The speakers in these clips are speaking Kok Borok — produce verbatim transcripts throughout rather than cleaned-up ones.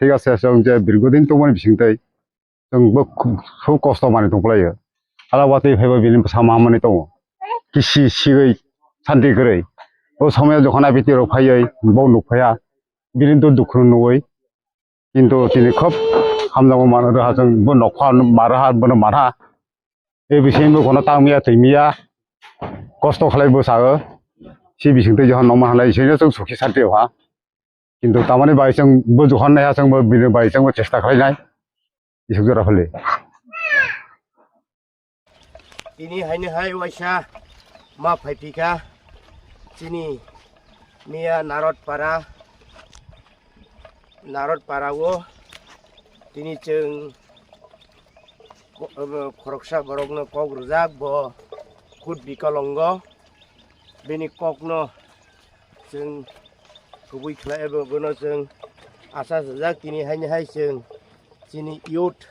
thik ase, chwng je dirgodin tongmani bisingtwi chwng bo khub, khub kosto manwi tongphlaio. Hala watwi phaiba bini bwsa ma manwi tongo. Kisi sigwi santi kwrwi. O somoyo jokhon abiti rok phaiwi bo nukphaiya, bini to dukhu nugwi. Kintu tini khub hamjakma manwi rwha chwng bo nokha ma rwha bono manha. E bisingtwi bo kono tangmiya twimiya kosto khlai bwsao. Si bisingtwi jokhon nokma halai sino chwng suki santi rwha. Kintu tamani bai chwng bo jokhon naiha chwng bo bini bai chwng bo chesta khlainai. Isuk jora phale. Tini haini hai waisa ma phaiphika chini miya Narot para, Narot para o tini chwng ko-, obo khoroksa borokno kok rwjak bo khud bikolongo bini kokno chwng kubui khlai abo bono chwng asa sajak tini haini hai chwng chini youth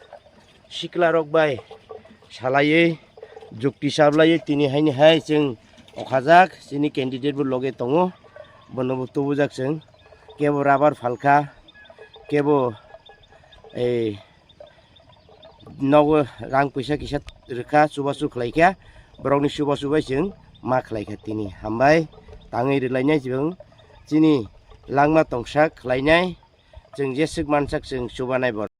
sikla rok bai salaiwi jukti sablaiwi tini haini hai chwng okhajak chini candidate bo loge tongo bono bo tubujak chwng kebo rubber phalkha kebo ei nogo rang puisa kisa rwkha chubachu khlaikha borokni chubachu bai chwng ma khlaikha tini hambai tangwi rwlainai chwng chini langma tongsa khlainai chwng jeswk mansak chwng chubanai borok.